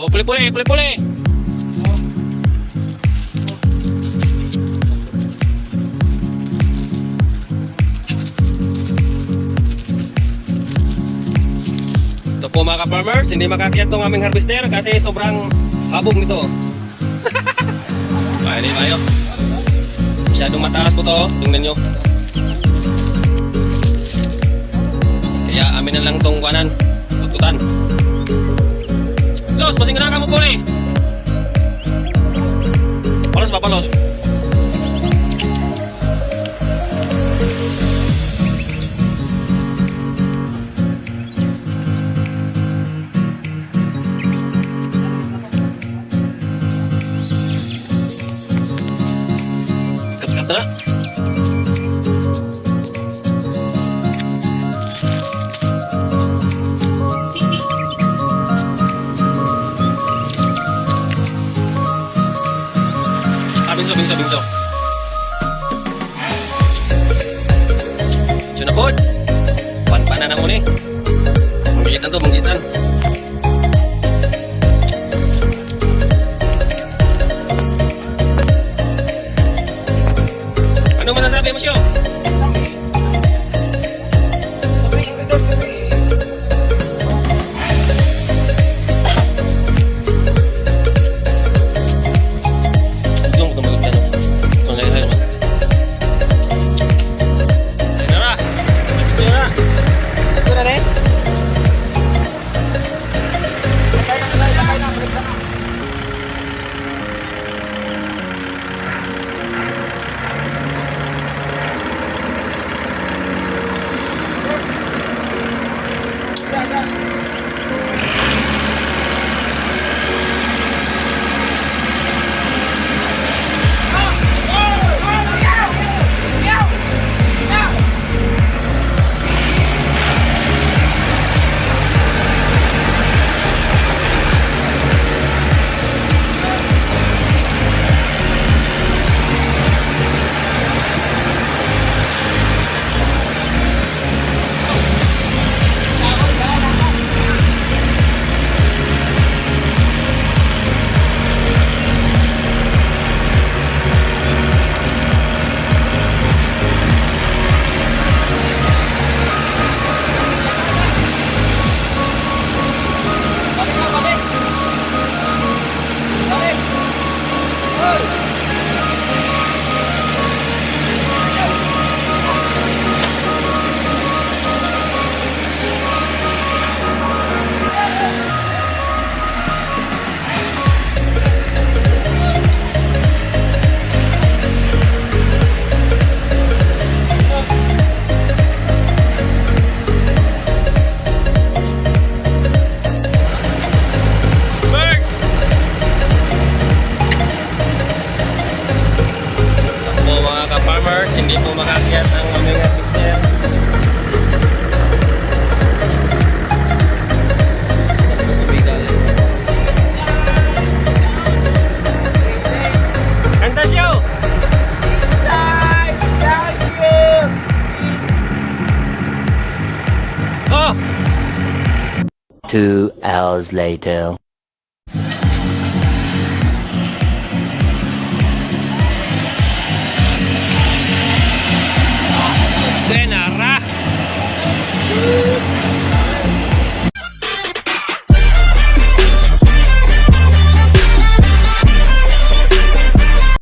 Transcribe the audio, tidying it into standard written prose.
Oh, puli-puli, puli-puli. Ito po, mga ka-farmers, hindi makaakyat tong aming harvester kasi sobrang habog nito. Kaya na tayo. Masyadong mataas po to, oh. Tingnan nyo. Kaya amin na lang tong kanan, tututan. Los, pasing ka mo po eh. Palos ba, palos? Kat-kat na. Ah, bingso, bingso, bingso. So na po. Panpana na muna eh. Manggitan to, manggitan. Ano masasabi mo siyo? Zoom ko tumagod ano. Ito na yun, man. Ayun na ra. Ito na. Ito na rin? Sakay na, sakay, sakay na, balik na. Isa, isa. Balik na, balik! Balik! Hoy! Bird! Ito po, mga ka-farmers, hindi po makaakyat ang aming harvester. Kanta siyo! Oh! 2 hours later.